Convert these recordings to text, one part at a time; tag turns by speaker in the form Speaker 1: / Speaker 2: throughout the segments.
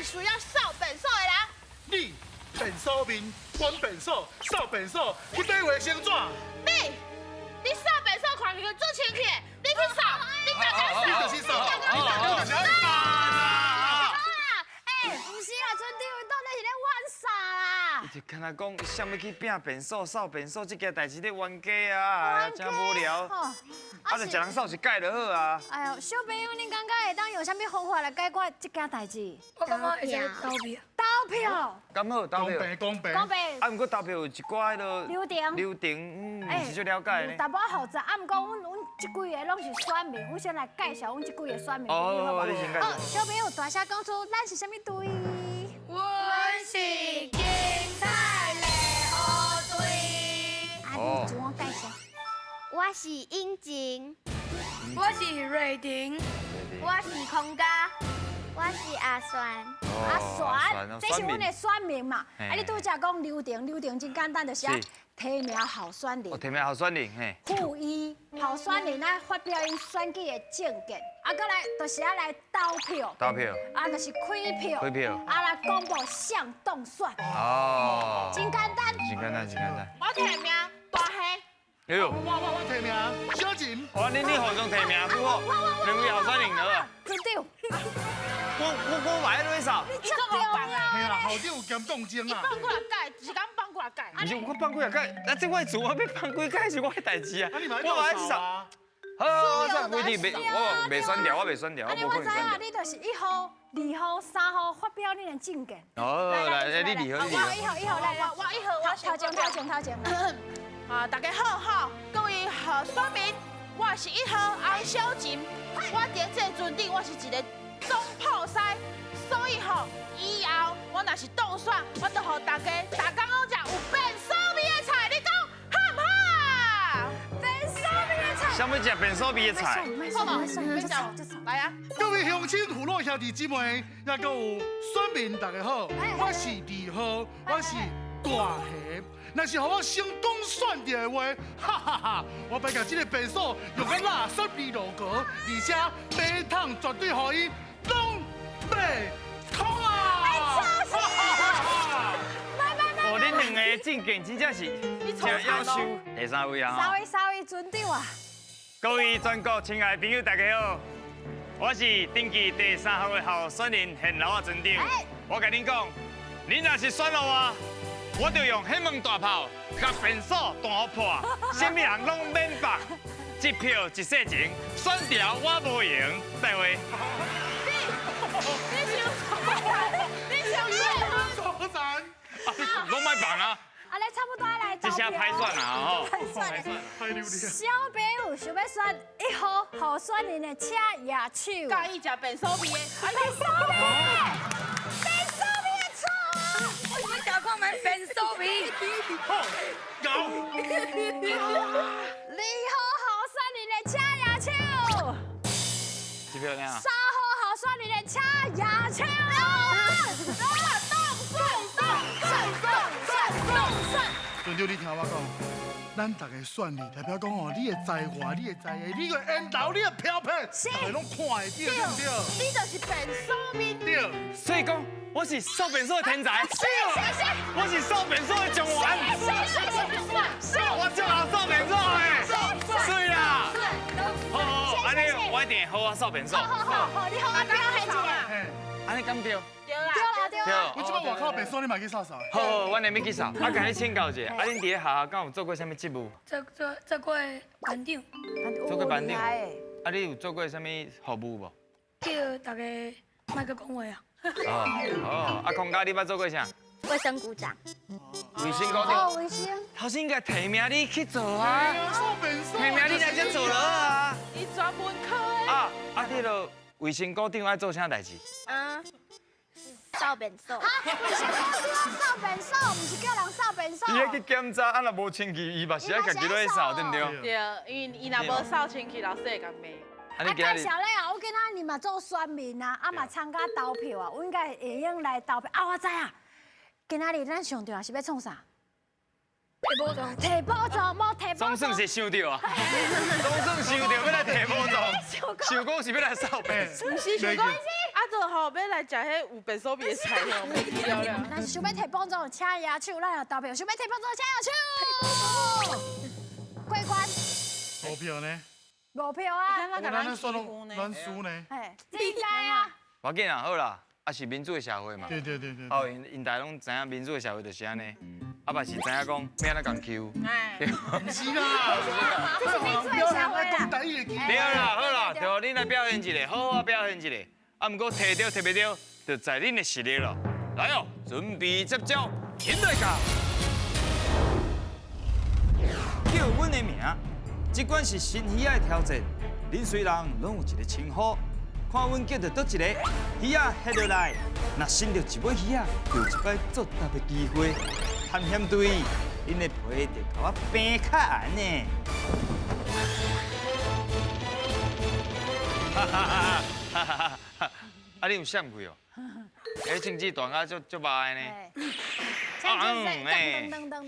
Speaker 1: 是需要扫便所的人。
Speaker 2: 你便所面，管便所，扫便所，去买卫生纸。
Speaker 1: 你扫便所看起来足清气的，你去扫，你逐工扫，
Speaker 2: 你就是扫，
Speaker 1: 你
Speaker 2: 你就是爱扫。
Speaker 3: 好啦，欸，毋是啦，村長，伊到底是咧冤啥啦？
Speaker 4: 伊就敢若講，啥物去摒便所、掃便所，這件代誌咧冤家啊，真無聊。啊，就一人掃一擺就好啊。
Speaker 3: 哎呦，小朋友，恁感覺會當用啥物方法來解決這件代誌？
Speaker 5: 我感覺會使投票。
Speaker 3: 投票。
Speaker 4: 敢好投票？
Speaker 2: 公平公平。
Speaker 3: 公平。
Speaker 4: 啊，毋過投票有一寡彼落
Speaker 3: 流程。
Speaker 4: 流程，毋是足了解呢。
Speaker 3: 淡薄複雜，啊，毋過阮這幾個攏是選民，阮先來介紹阮這幾個選民。
Speaker 4: 哦，你先介紹。
Speaker 3: 好，小朋友大聲講出，咱是啥物隊？
Speaker 5: 阮是精彩禮號隊。
Speaker 3: 啊，你自我介紹。
Speaker 6: 我是英靜，
Speaker 5: 我是瑞婷，
Speaker 6: 我是孔家，我是阿璇。
Speaker 3: 阿璇，這是阮的選民嘛。啊，你拄才講流程，流程真簡單，就是愛提名候選人。
Speaker 4: 哦，提名候選人，嘿。
Speaker 3: 附議候選人愛發表𪜶選舉的政見，啊，閣來就是愛來投票。
Speaker 4: 投票。
Speaker 3: 啊，就是開票。
Speaker 4: 開票。
Speaker 3: 啊，來公布誰當選。
Speaker 4: 哦。
Speaker 3: 真簡單。
Speaker 4: 真簡單，真簡單。
Speaker 1: 我提名大蝦。
Speaker 4: 哎呦！
Speaker 2: 我提名小琴。
Speaker 4: 哦，你互相提名，不好，兩位候選人好。
Speaker 3: 村長。
Speaker 4: 我嘛愛落去掃。
Speaker 3: 你這重要。
Speaker 2: 嘿啦，校長有兼當精啊。
Speaker 1: 伊放幾若擺，一工放幾若擺。
Speaker 4: 毋是我放幾若擺，啊，這我的厝我欲放幾擺是我的代誌啊。
Speaker 2: 我
Speaker 4: 嘛愛去掃。好，好，好，規定袂，我袂選掉，我袂選掉，我無可能選掉。
Speaker 3: 你就是一號、二號、三號發表你的政見。
Speaker 4: 哦，來，你二號，你二號。
Speaker 3: 我一號，一號，來來，
Speaker 1: 我一號，我
Speaker 3: 頭前，頭前，頭前。
Speaker 1: 啊，大家好哈，各位候選民，我是一號洪小琴，我佇這個村長，我是一个總鋪師，所以吼，以後我若是當選，我就予大家逐工攏食有便所味的菜，你講好毋好？
Speaker 3: 便所味的菜，
Speaker 4: 啥物食便所味的菜？
Speaker 1: 好無？免食，來啊！
Speaker 2: 各位鄉親父老兄弟姊妹，也閣有選民，大家好，我是二號，我是大蝦。若是予我成功選著的話，哈哈哈！我欲共這个便所用甲垃圾二路過，而且馬桶絕對予伊攏袂空啊！
Speaker 4: 哦，恁兩个政見真正是真夭壽。第三位啊，
Speaker 3: 三位三位村長啊！
Speaker 4: 各位全國親愛的朋友，大家好，我是登記第三號的候選人現老仔村長。我共恁講，恁若是選予我，我就用火門大炮，共便所彈破，啥物人攏免放，一票一世情，選掉我無閒，再會。
Speaker 1: 你你你想
Speaker 2: 早晨，
Speaker 4: 攏莫放啊！
Speaker 3: 啊，來差不多來
Speaker 4: 這下歹選啊吼！
Speaker 3: 歹選，小朋友想欲選一號候選人的，請舉手。
Speaker 1: 佮意食便所味的，
Speaker 3: 便所味，便所味的錯。
Speaker 5: 我想欲食看覓便所味。
Speaker 2: 好，搞。
Speaker 3: 二號候選人的，請舉手。
Speaker 4: 幾票呢？
Speaker 3: 三號候選人的，請舉手。當選當選當選當選。
Speaker 2: 村長，你聽我講，咱逐个選你，代表講吼，你的才華、你的才藝、你的緣投、你的飄撇，大家攏看會著，對毋對？
Speaker 1: 你就是便所面。
Speaker 2: 對。
Speaker 4: 所以講，我是掃便所的天才。
Speaker 3: 是是。
Speaker 4: 我是掃便所的狀元。
Speaker 3: 是是是是。
Speaker 4: 我最愛掃便所的。媠啦。好好好，按呢我一定會好好掃便所。
Speaker 3: 好好好，你好好表現一下。
Speaker 4: 按呢敢對？
Speaker 1: 對啦，
Speaker 3: 對啦對啦。
Speaker 2: 我這擺外口便所，你嘛去掃掃。
Speaker 4: 好，好，我來欲去掃。啊，共你請教一下，啊，恁佇咧學校敢有做過啥物職務？
Speaker 5: 做過班長。
Speaker 4: 做過班長。啊，你有做過啥物服務無？
Speaker 5: 叫大家莫閣講話啊。
Speaker 4: 哦哦，啊，孔家你捌做過啥？
Speaker 6: 衛生股長。
Speaker 4: 衛生股長。
Speaker 3: 哦，衛生。
Speaker 4: 頭先應該提名你去做啊。
Speaker 2: 提
Speaker 4: 名你來這做了啊。
Speaker 1: 你專門科的。
Speaker 4: 啊啊，這个衛生股長愛做啥代誌？
Speaker 6: 嗯，掃便所。
Speaker 3: 哈，衛生股長掃便所，毋是叫人掃便所。
Speaker 4: 伊愛去檢查，啊若無清氣，伊嘛是愛家己落去掃，對毋對？
Speaker 1: 對，因為伊若無掃清氣，老師會共罵。
Speaker 3: 啊，介紹咧啊，我今仔日嘛做選民啊，啊嘛參加投票啊，我應該會用來投票啊。我知啊，今仔日咱上重要是欲創啥？
Speaker 5: 提寶藏。
Speaker 3: 提寶藏，無提寶藏。
Speaker 4: 總算是想著啊，總算想著欲來提寶藏，想講是欲來掃便所。
Speaker 1: 毋是想講，啊，就吼欲来食彼有便所味的菜吼，袂记了了。
Speaker 3: 若是想欲提帮助，请举手，咱来投票。想欲提帮助，请举手。过关。
Speaker 2: 五票呢？
Speaker 3: 五票啊！
Speaker 2: 咱算拢咱输呢。
Speaker 3: 哎，应该啊。
Speaker 4: 无要紧啊，好啦，啊是民主的社会嘛。
Speaker 2: 对对对对。
Speaker 4: 哦，𪜶𪜶大家拢知影民主的社会就是按呢，啊嘛是知影讲欲按怎共 Q。
Speaker 2: 毋是啦，
Speaker 3: 这是民主的社会啦。
Speaker 4: 对啦，好啦，对，恁来表现一下，好好表现一下。啊，毋过提著提袂著，就在恁的实力了。来哦，准备接招，起来噶！叫阮的名，这款是新鱼仔的挑战。恁虽人拢有一个称呼，看阮叫著佗一个鱼仔翕落来，若伸著一尾鱼仔，就有一摆作答的机会。探险队，恁的皮就共我平较硬呢。哈哈哈哈哈哈！啊，你有闪开哦？哎，政治大家足足歹的呢。
Speaker 3: 啊，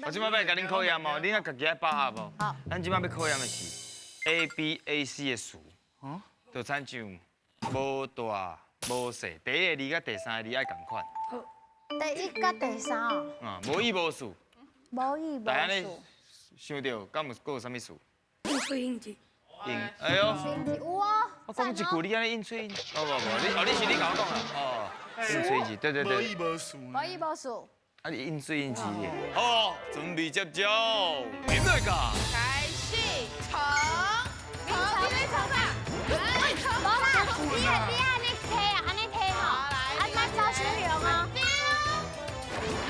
Speaker 4: 我这摆欲共恁考验哦，恁爱家己爱把握无？
Speaker 3: 好。
Speaker 4: 咱这摆欲考验的是 A B A C 的词，就亲像无大无细，第一个字佮第三个字爱仝款。
Speaker 5: 好。
Speaker 3: 第一佮第三哦。
Speaker 4: 嗯，无意无事。
Speaker 3: 无意无事。
Speaker 4: 想著，敢有阁有啥物事？
Speaker 5: 应喙应舌。
Speaker 4: 应，哎呦。
Speaker 3: 有哦。
Speaker 4: 我讲一句，你按呢应喙应，哦不不，你哦你是你共我讲啦，哦，应喙应舌，对对对。
Speaker 2: 无意无事。
Speaker 3: 无意无事。
Speaker 4: 啊，你应喙应舌的。好，准备接招，点来噶？
Speaker 1: 开始，冲，冲，你咧冲啥？
Speaker 3: 无啦，你你按呢提啊，按呢提吼，啊，咱走手用哦。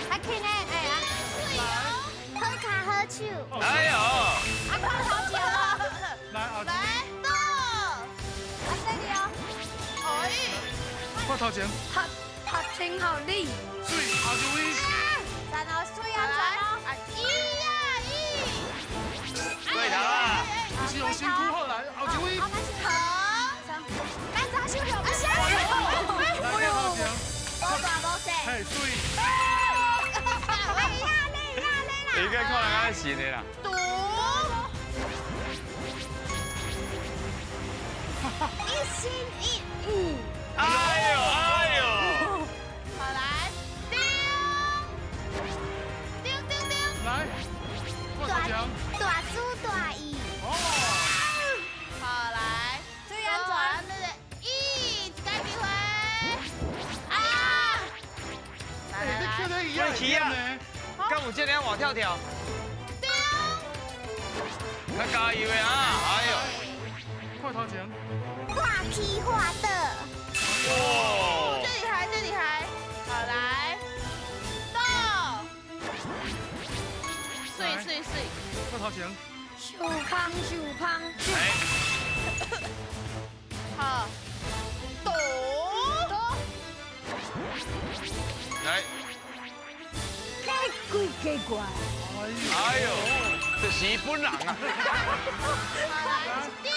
Speaker 3: 较轻的，哎啊。
Speaker 6: 好跤好手。
Speaker 4: 哎呦。
Speaker 3: 啊，看头前哦。
Speaker 2: 来，
Speaker 1: 来，倒。
Speaker 3: 啊，这里哦。
Speaker 1: 可以。
Speaker 2: 看头前。
Speaker 5: 拍拍清好你。
Speaker 2: 水，后一位。
Speaker 3: 赞哦，水安全哦。
Speaker 1: 一呀一。
Speaker 4: 对头啊。
Speaker 2: 是用身躯好来，后一位。
Speaker 3: 好，咱走手用。啊，
Speaker 2: 来，头前。
Speaker 6: 无大无细。
Speaker 2: 嘿，水。
Speaker 3: 哎呀，你呀你啦。
Speaker 4: 你该看人爱神的啦。
Speaker 1: 赌。
Speaker 3: 一心一意。
Speaker 4: 哎呦哎呦。
Speaker 1: 好来，丢，丢丢丢。
Speaker 2: 来，大
Speaker 6: 大主大意。
Speaker 2: 哦。
Speaker 1: 好来，
Speaker 3: 注意安全。
Speaker 1: 一，一个机会。啊！
Speaker 2: 哎，你捡得鱼仔呢？
Speaker 4: 敢有这样活跳跳？
Speaker 1: 丢。
Speaker 4: 较加油的啊！哎呦。
Speaker 2: 看头前。
Speaker 6: 画起画倒。
Speaker 4: 哇！
Speaker 1: 这厉害，这厉害。好来，到。水水水。
Speaker 2: 看头前。
Speaker 5: 手空手空。
Speaker 4: 哎。
Speaker 1: 好。赌。
Speaker 4: 来。
Speaker 3: 给鬼给怪。
Speaker 4: 哎呦，这是日本人啊！
Speaker 1: 来，丢。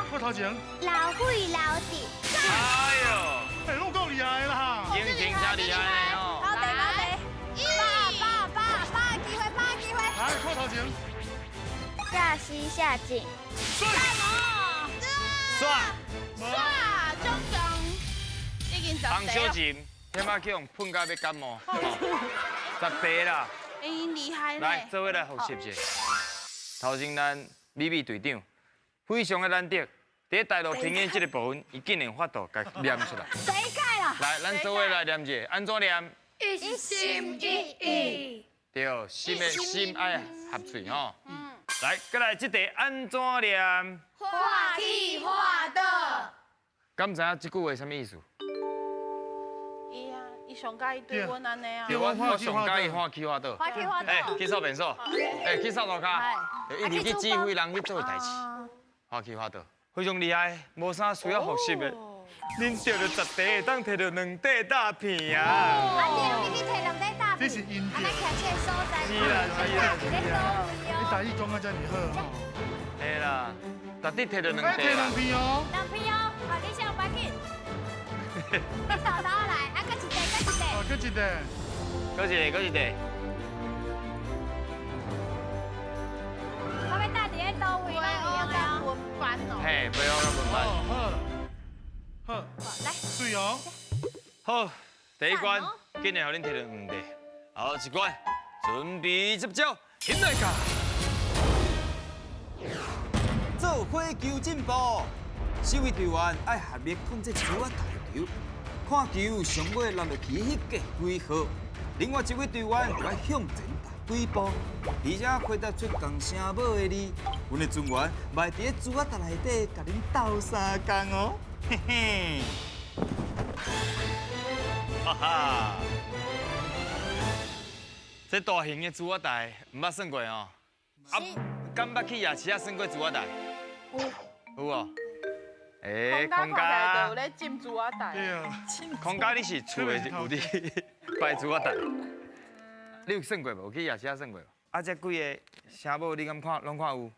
Speaker 2: 看头前。
Speaker 6: 老虎老弟。
Speaker 4: 哎呦，
Speaker 2: 哎，拢够厉害啦！
Speaker 4: 英情真厉害哦。
Speaker 3: 高地高地，八八八八机会八机会。
Speaker 2: 来，看头前。
Speaker 6: 下西下井。
Speaker 2: 水。
Speaker 4: 刷。
Speaker 1: 刷，总共已经十
Speaker 4: 红小琴，起码去予喷甲欲感冒。10题啦。
Speaker 1: 哎，厉害
Speaker 4: 来，做伙来复习一下。头前咱美美队长非常的难得，伫大陆平原这个部分，伊竟然法度共念出来。
Speaker 3: 谁改啦？
Speaker 4: 来，咱做伙来念一下，按怎念？
Speaker 5: 一心一意。
Speaker 4: 对，心的心爱合喙吼。嗯。来，过来这题按怎念？
Speaker 6: 画起画倒。
Speaker 4: 敢知影这句话啥物意思？
Speaker 1: 伊啊，伊上佮意对阮按呢啊。
Speaker 4: 对，我上佮意画起画倒。
Speaker 3: 画起画倒。
Speaker 4: 哎，去扫便所，哎，去扫涂跤，一直去指挥人去做代志。画起画倒，非常厉害，无啥需要复习的。恁得著10题，会当提著2块大片啊！
Speaker 3: 啊对，你去提2块大片。
Speaker 2: 这是因
Speaker 3: 啊，咱徛这个所在。
Speaker 4: 是啦是啦
Speaker 3: 是啦。
Speaker 2: 你台语讲啊遮尔好吼。
Speaker 4: 嘿啦，绝对提著2块。
Speaker 2: 提2片哦。
Speaker 3: 2片哦，好，你先别紧。你豆豆来，啊，阁一块，阁一块。
Speaker 2: 哦，阁一块。
Speaker 4: 阁一个，阁一个。
Speaker 3: 我欲搭伫咧佗位拢会用的哦。
Speaker 1: 文房。班哦。
Speaker 4: 嘿，杯好佮分班。
Speaker 2: 好，好，
Speaker 3: 来，
Speaker 2: 对哦。
Speaker 4: 好，第一关，今日予恁提两问题，后一关，准备接招，起来噶。
Speaker 7: 做伙求进步，四位队员爱合力控制珠仔台球，看球上尾落入去彼格几号。另外一位队员就爱向前踏几步，而且回答出仝声母的字，阮的船员嘛会伫咧珠仔台内底共恁斗相共哦，嘿嘿。
Speaker 4: 哈哈，这大型的珠仔台毋捌算过哦。啊，敢捌去夜市仔算过珠仔台？有。有哦。欸，
Speaker 1: 空家有咧浸珠仔台。
Speaker 2: 对啊。
Speaker 4: 空家你是厝的有伫摆珠仔台？你有算过无？有去夜市仔算过无？啊，这几个声母你敢看？拢看有？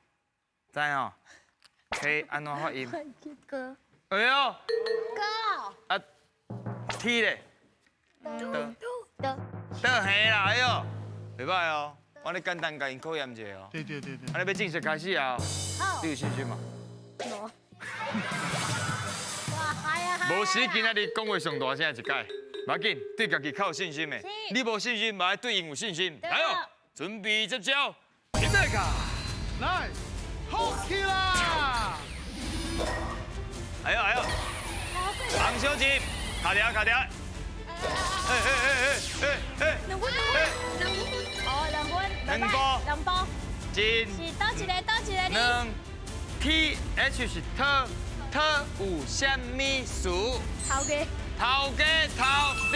Speaker 4: 知吼？K 按怎发音？
Speaker 6: 哥。
Speaker 4: 哎呦。
Speaker 3: 哥。
Speaker 4: 啊，T 咧？
Speaker 6: 的的。
Speaker 4: 的嘿啦，哎呦，袂歹哦。我咧简单共𪜶考验一下哦。
Speaker 2: 对对对对。
Speaker 4: 啊，你欲正式开始啊？
Speaker 3: 好。
Speaker 4: 你有信心吗？
Speaker 6: 无。
Speaker 4: 无时今仔日讲话上大声一摆，无要紧，对家己较有信心的。你无信心，嘛爱对𪜶有信心。来哦，准备接招，起来卡。
Speaker 2: 来，好起啦！
Speaker 4: 哎呦哎呦，红小姐，卡条卡条。哎哎哎哎哎哎！
Speaker 3: 两分两分，哦，两分，
Speaker 4: 两步，
Speaker 3: 两步。
Speaker 4: 一，
Speaker 3: 是倒一个，倒一个。
Speaker 4: 两，T H 是特。特有啥物事？
Speaker 6: 头家。
Speaker 4: 头家头对。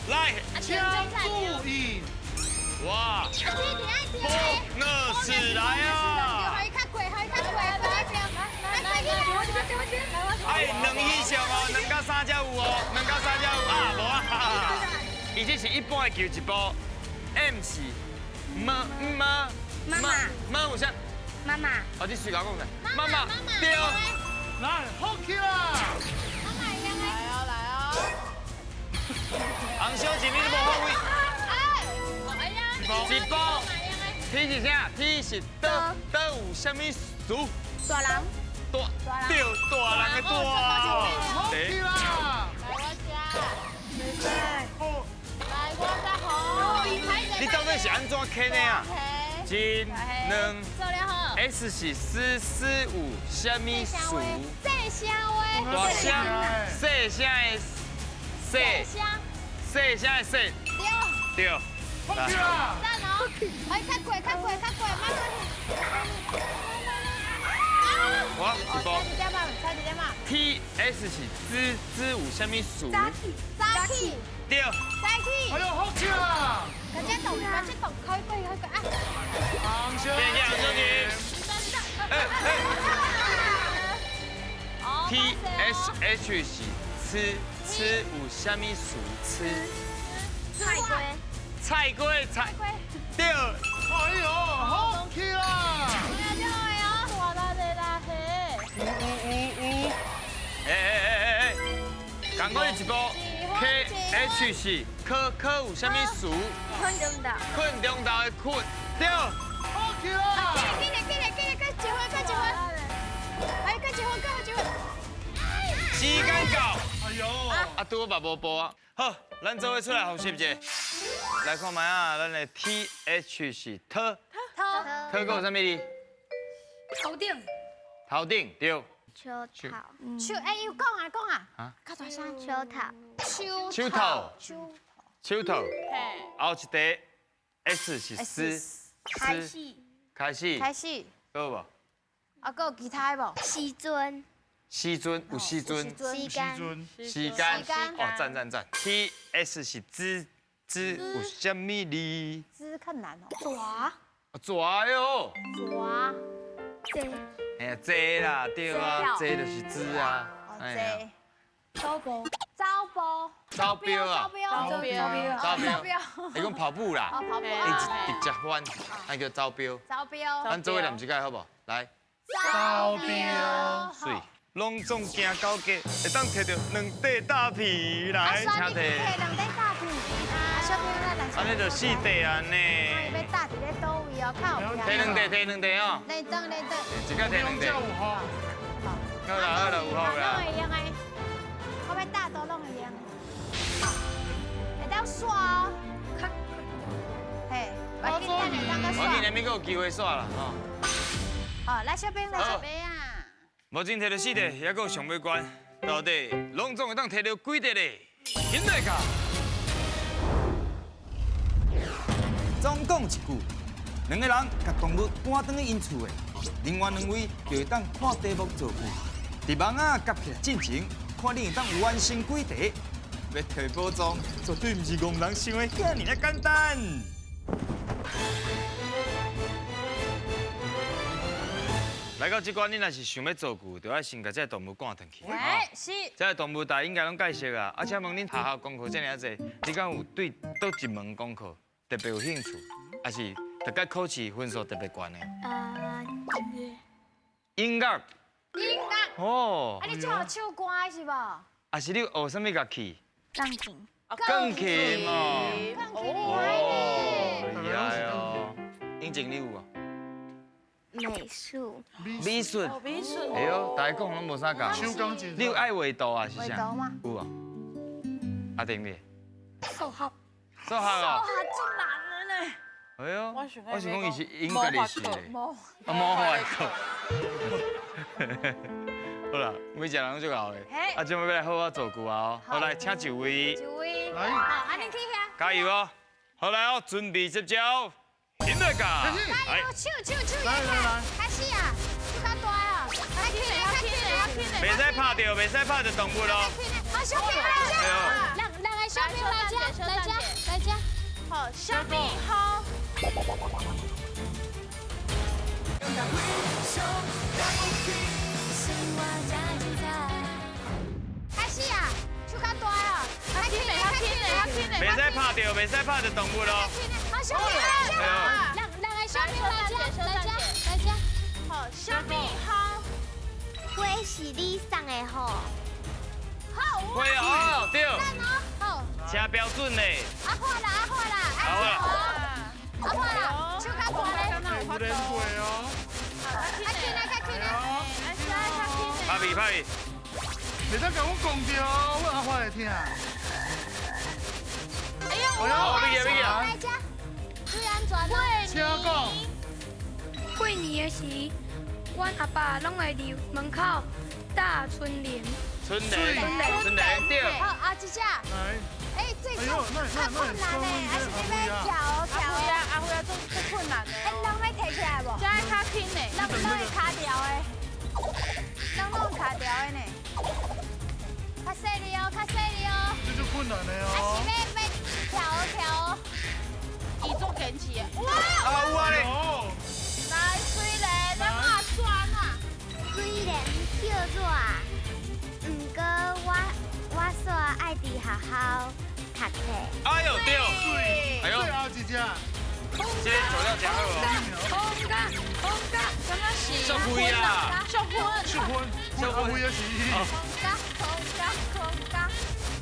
Speaker 4: 来，
Speaker 2: 请注意。
Speaker 4: 哇！波纳斯来啊！哎，两以上哦，两到三才有哦，两到三才有啊，无啊。伊这是一般的球一步，M 是妈妈
Speaker 6: 妈妈
Speaker 4: 妈有啥？
Speaker 6: 妈妈。
Speaker 4: 哦，你随口讲的。妈妈对。
Speaker 2: 来，好起啦！
Speaker 1: 来哦，来哦！
Speaker 4: 红小姐，你都无发挥。
Speaker 1: 哎呀！
Speaker 4: 一步。T 是啥？T 是倒倒有啥物事？
Speaker 6: 大人。
Speaker 4: 大对，大人的大。
Speaker 2: 好起啦！
Speaker 1: 来我遮。来我遮好。
Speaker 4: 你到底是按怎牵的啊？一、两。S 是四四五，啥物数？
Speaker 3: 细声话。
Speaker 4: 大声，细声的细。细声的细。对。对。
Speaker 2: 好起啦！
Speaker 3: 赞哦！哎，较过，较过，较过，慢慢。
Speaker 4: 我一步。
Speaker 3: 差一点嘛，差一点嘛。
Speaker 4: T S 是之之有啥物数？
Speaker 3: 早起。早起。
Speaker 4: 对。
Speaker 3: 早起。
Speaker 2: 哎呦，好起啦！
Speaker 3: 赶紧动，赶紧动，开过，开过啊！
Speaker 2: 红小
Speaker 4: 姐，红小姐。哎哎。T S H 是吃吃有啥物数？吃。
Speaker 6: 菜龟。
Speaker 4: 菜龟菜。对。
Speaker 2: 哎呦，好起啦！
Speaker 1: 对哦，哇啦嘞啦嘿。
Speaker 2: 五五五五。
Speaker 4: 哎哎哎哎哎，赶快一步。K H 是科科有啥物数？
Speaker 6: 困中岛。
Speaker 4: 困中岛的困。对。
Speaker 2: 好起啦！
Speaker 3: 紧来紧来紧来，搁一分，搁一分。哎，搁一分，搁一分。
Speaker 4: 时间到。
Speaker 2: 哎呦。
Speaker 4: 啊，拄好嘛无步啊。好，咱做伙出来复习一下。来看觅啊，咱的 T H 是特。
Speaker 3: 特。
Speaker 4: 特阁有啥物字？
Speaker 5: 头顶。
Speaker 4: 头顶对。
Speaker 6: 树头。
Speaker 3: 树哎，有讲啊讲啊。
Speaker 4: 啊。
Speaker 3: 较大声。
Speaker 6: 树头。
Speaker 3: 树
Speaker 4: 树头。
Speaker 3: 树。
Speaker 4: 树头。
Speaker 1: 嘿。
Speaker 4: 后一个 S 是丝。
Speaker 6: 开始。
Speaker 4: 开始。
Speaker 3: 开始。
Speaker 4: 阁有无？
Speaker 3: 啊，阁有其他的无？
Speaker 6: 时阵。
Speaker 4: 时阵有时阵。
Speaker 6: 时间。
Speaker 4: 时间。哦，赞赞赞。T S 是之之有啥物字？
Speaker 3: 之较难哦。
Speaker 5: 蛇。
Speaker 4: 蛇哟。
Speaker 3: 蛇。
Speaker 6: 这。
Speaker 4: 哎呀，这啦，对啊，这就是之啊。
Speaker 3: 哦，这。
Speaker 5: 走步。
Speaker 3: 走步。
Speaker 4: 招标啊。
Speaker 3: 招标。
Speaker 4: 招标。你讲跑步啦。
Speaker 3: 哦，跑步。
Speaker 4: 你直接翻，那叫招标。
Speaker 3: 招标。
Speaker 4: 咱做伙念一摆好无？来。
Speaker 2: 招标。
Speaker 4: 水。拢总行九格，会当提著两块大皮来，
Speaker 3: 请提。两块大皮。啊，小朋友来。
Speaker 4: 按呢就四块按呢。
Speaker 3: 欲搭伫咧佗位哦？哦，較有
Speaker 4: 提兩塊，提兩塊哦。
Speaker 3: 來等來等。
Speaker 4: 一個提兩塊。好啦好啦，有好啦。
Speaker 3: 攏會用的，我欲打都攏會用。會當刷哦。嘿，我今天會當閣
Speaker 4: 我今日免閣有機會刷啦，吼。
Speaker 3: 好，來小兵來小兵啊。
Speaker 4: 目前摕著四塊，猶閣有上尾關，到底攏總會當摕著幾塊咧？現在到。
Speaker 7: 總共一句，兩个人共動物趕轉去𪜶厝的，另外兩位就會當看題目造句。佇網仔夾起來進前，看你會當完成幾題。欲提寶藏，絕對毋是戇人想的遐爾仔簡單。
Speaker 4: 來到這關，你若是想欲造句，就愛先共這个動物趕轉去。
Speaker 3: 欸，是。
Speaker 4: 這个動物大家應該攏介紹啊。啊，請問恁學校功課這爾濟，你敢有對佗一門功課特別有興趣，還是逐擺考試分數特別懸的？音樂。
Speaker 3: 音樂。
Speaker 4: 哦。
Speaker 3: 啊，你最好唱歌的是無？
Speaker 4: 啊，是你學啥物樂器？
Speaker 6: 鋼琴。
Speaker 4: 鋼琴哦。
Speaker 3: 鋼琴厲害呢。
Speaker 4: 厲害哦。英靜你有無？
Speaker 6: 美術。
Speaker 4: 美術。
Speaker 1: 美術。
Speaker 4: 哎喲，大家講攏無啥共。
Speaker 2: 手鋼琴。
Speaker 4: 你有愛畫圖啊？是啥？
Speaker 3: 畫圖嗎？
Speaker 4: 有啊。阿丁你？
Speaker 5: 數學。
Speaker 4: 數學哦。
Speaker 3: 數學足難的呢。
Speaker 4: 哎喲，我想講伊是應該是的。
Speaker 3: 無。
Speaker 4: 啊，無法度。好啦，每一個人攏足𠢕的。啊，這擺欲來好好造句啊！好，來，請就位。
Speaker 3: 就位。
Speaker 2: 來。
Speaker 3: 好，啊恁去遐。
Speaker 4: 加油哦！好來哦，準備接招，現在到。
Speaker 3: 加油，手手手，
Speaker 2: 來來來，
Speaker 3: 開始啊，手較大哦。來，輕的，較輕的，較輕的。
Speaker 4: 袂使拍著，袂使拍著動物哦。
Speaker 3: 好，小兵來遮，兩個小兵來遮，來遮，來遮。
Speaker 1: 好，小兵好。
Speaker 3: 開始啊，手較大哦。較輕的，較輕的，較輕的。
Speaker 4: 袂使拍著，袂使拍著動物哦。
Speaker 3: 好，小兵來遮，兩個小兵來遮，來遮，來遮。
Speaker 1: 好，小兵好。
Speaker 6: 花是你送的吼。
Speaker 3: 好，
Speaker 4: 花哦，對。
Speaker 3: 好。
Speaker 4: 真標準嘞。
Speaker 3: 阿花啦，阿花啦，阿花啦，阿花啦，手較大咧。
Speaker 2: 有連過哦。
Speaker 3: 較輕的，較輕的。
Speaker 4: 拍去，拍去。
Speaker 2: 袂使共阮講著，阮阿花會聽。
Speaker 1: 哎呦，
Speaker 2: 哎呦，
Speaker 4: 别别
Speaker 3: 來遮，注意安全。
Speaker 2: 請講。
Speaker 5: 過年的時，阮阿爸攏會佇門口打春聯。
Speaker 4: 春聯，春聯對。
Speaker 3: 好，啊，這隻。
Speaker 2: 來。
Speaker 3: 哎，這較困難呢，還是你欲跳跳？
Speaker 1: 阿輝啊，阿輝啊，足困難的。
Speaker 3: 哎，攏欲提起來無？
Speaker 1: 這較輕的，
Speaker 3: 攏會卡掉的，攏攏卡掉的呢。較細膩哦，較細膩哦。
Speaker 2: 這就困難的哦。
Speaker 3: 啊，是欲跳跳。
Speaker 1: 伊足堅持的。哇！
Speaker 4: 啊，有啊咧。
Speaker 1: 來，水蓮，咱嘛選啊。
Speaker 6: 雖然叫熱，毋過我煞愛佇學校讀冊。
Speaker 4: 哎呦，對。哎呦。
Speaker 2: 最後一隻。
Speaker 4: 這個做了真好哦。
Speaker 5: 空噶，空噶，
Speaker 1: 感覺是。
Speaker 4: 淑芬啊。
Speaker 1: 淑芬。
Speaker 2: 淑芬。淑芬也是。
Speaker 3: 空噶，空噶，空噶。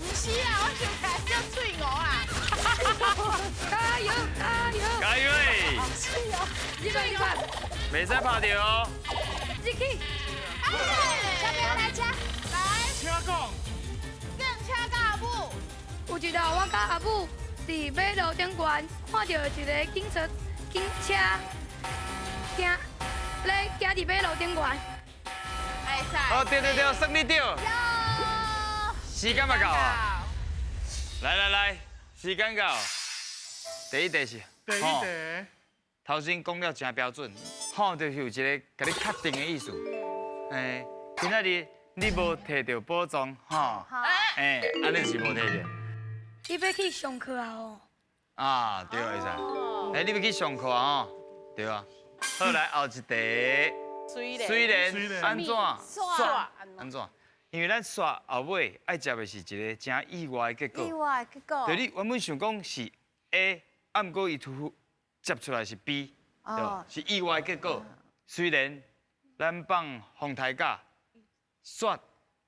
Speaker 1: 毋是啊，我想起來叫翠娥啊。
Speaker 5: 加油，加油。
Speaker 4: 加油！
Speaker 3: 是哦。
Speaker 5: 一百。
Speaker 4: 袂使拍著哦。
Speaker 5: 入去。
Speaker 3: 小朋友來遮，
Speaker 1: 來。
Speaker 2: 請講。
Speaker 1: 警車佮阿母。
Speaker 5: 有一晝，我佮阿母佇馬路頂懸，看著一个警車，警車行咧行佇馬路頂懸。
Speaker 1: 會使。
Speaker 4: 哦，對對對，算你對。時間嘛到啊！來來來，時間到。第一題是。
Speaker 2: 第一題。
Speaker 4: 頭先講了真標準，吼，就是有一个共你確定的意思。欸，今仔日你無提著寶藏，吼，欸，按呢是無提著。
Speaker 5: 你欲去上課啊？哦。
Speaker 4: 啊，對，會使。欸，你欲去上課啊？吼，對啊。好，來後一題。雖然按怎煞？按怎？因為咱煞後尾愛接的是一个真意外的結果。
Speaker 3: 意外結果。
Speaker 4: 對，你原本想講是 A，啊，毋過伊突接出來是 B，對，是意外結果。雖然咱放風颱假，煞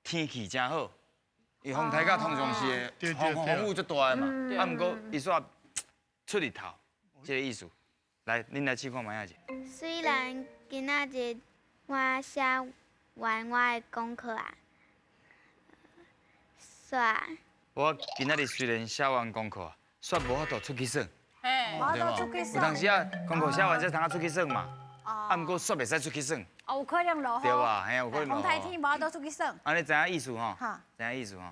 Speaker 4: 天氣真好，因為風颱假通常是會風雨足大的嘛，啊，毋過伊煞出日頭，這个意思。來，恁來試看覓仔者。
Speaker 6: 雖然今仔日我寫完我的功課啊，煞。
Speaker 4: 我今仔日雖然寫完功課啊，煞無法度出去耍。
Speaker 3: 無法度出去耍。
Speaker 4: 有當時啊，功課寫完才通啊出去耍嘛。啊，毋過煞袂使出去耍。
Speaker 3: 哦，有可能落雨。
Speaker 4: 對吧？嘿，有可能落雨。
Speaker 3: 風颱天無法度出去耍。
Speaker 4: 按呢知影意思吼？知影意思吼？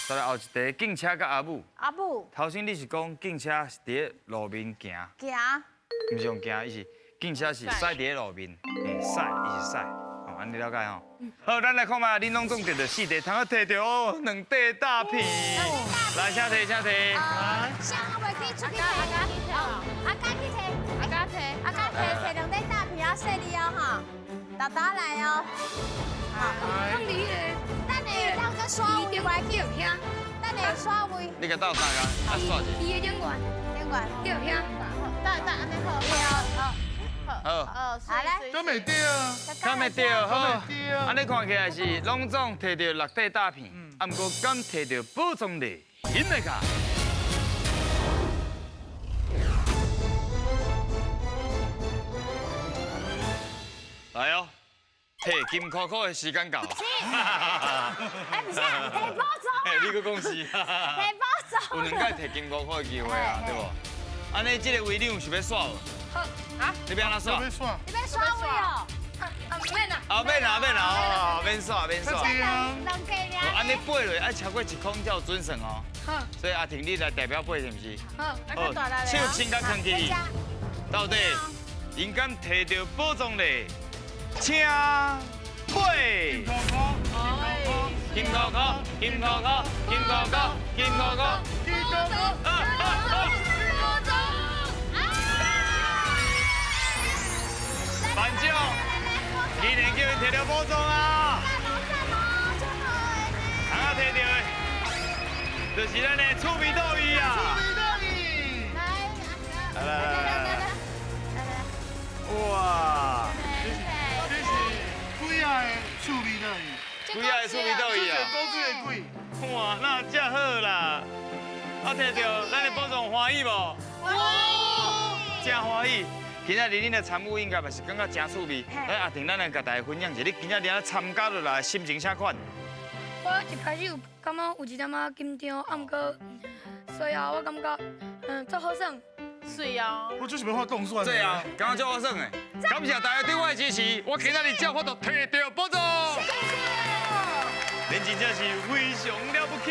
Speaker 4: 再來後一題，警車佮阿母。
Speaker 3: 阿母。
Speaker 4: 頭先你是講警車是佇咧路面行。
Speaker 3: 行。
Speaker 4: 毋是用行，伊是警車是駛佇咧路面，嘿，駛，伊是駛，吼，按呢了解吼。好，咱來看覓，恁攏總摕著四題，通好摕著哦，兩塊大片。來，請提，請提。
Speaker 3: 誰還袂去出去提？阿嘉去提，阿嘉提，阿嘉提提兩塊大片啊，細粒哦哈，豆豆來哦。
Speaker 5: 放佇彼個。
Speaker 3: 等下當個刷位來去，等下刷位。
Speaker 4: 你共鬥三個，啊刷者。
Speaker 5: 伊的頂懸。
Speaker 3: 頂懸。
Speaker 5: 對遐。
Speaker 1: 等等，按呢好。
Speaker 4: 好。
Speaker 1: 好，
Speaker 3: 好來。
Speaker 2: 敢會對啊？
Speaker 4: 敢會對，好。按呢看起來是攏總摕著六塊大片，啊，毋過敢摕著寶藏禮，欣的卡。來哦，摕金箍箍的時間到。
Speaker 3: 是。哎，不是啊，摕寶藏。
Speaker 4: 嘿，你閣講是。
Speaker 3: 摕寶藏。
Speaker 4: 有兩擺摕金箍箍的機會啊，對無？按呢，這個位你有想欲刷無？
Speaker 5: 好。
Speaker 4: 啊？你欲按怎刷？
Speaker 2: 你欲刷？
Speaker 3: 你欲刷位哦？
Speaker 5: 啊，免啦。
Speaker 4: 啊，免啦，免啦，哦，免刷，免刷。
Speaker 3: 兩個爾。
Speaker 4: 按呢背落愛超過一空才有準算哦。
Speaker 5: 好。
Speaker 4: 所以阿婷，你來代表背是毋是？
Speaker 5: 好。
Speaker 4: 好，手先共囥起。到底𪜶敢摕著寶藏禮？請背。金箍箍，金箍箍，金箍箍，金箍箍，
Speaker 2: 金箍箍，
Speaker 4: 班長，今年叫𪜶摕著寶藏啊！通啊摕著的，就是咱的趣味斗魚啊！
Speaker 2: 趣味斗魚，
Speaker 1: 來，
Speaker 4: 來來來來來，哇！
Speaker 2: 這是幾仔的趣味斗魚？
Speaker 4: 幾仔的趣味斗魚啊？
Speaker 2: 這是鬼。
Speaker 4: 哇，那這好啦！啊，摕著咱的寶藏歡喜無？
Speaker 1: 歡喜，
Speaker 4: 真歡喜。今仔日恁的參與應該嘛是感覺真趣味。哎，阿婷，咱來共大家分享一下，你今仔日參加落來心情啥款？
Speaker 5: 我一開始有感覺有一點仔緊張，啊，毋過隨後我感覺足好耍。
Speaker 1: 水哦。
Speaker 2: 我就是欲發凍蒜。
Speaker 4: 對啊，感覺足好耍的。感謝大家對我的支持，我今仔日才有法度摕著寶藏。
Speaker 3: 謝謝。
Speaker 4: 恁真正是非常了不起。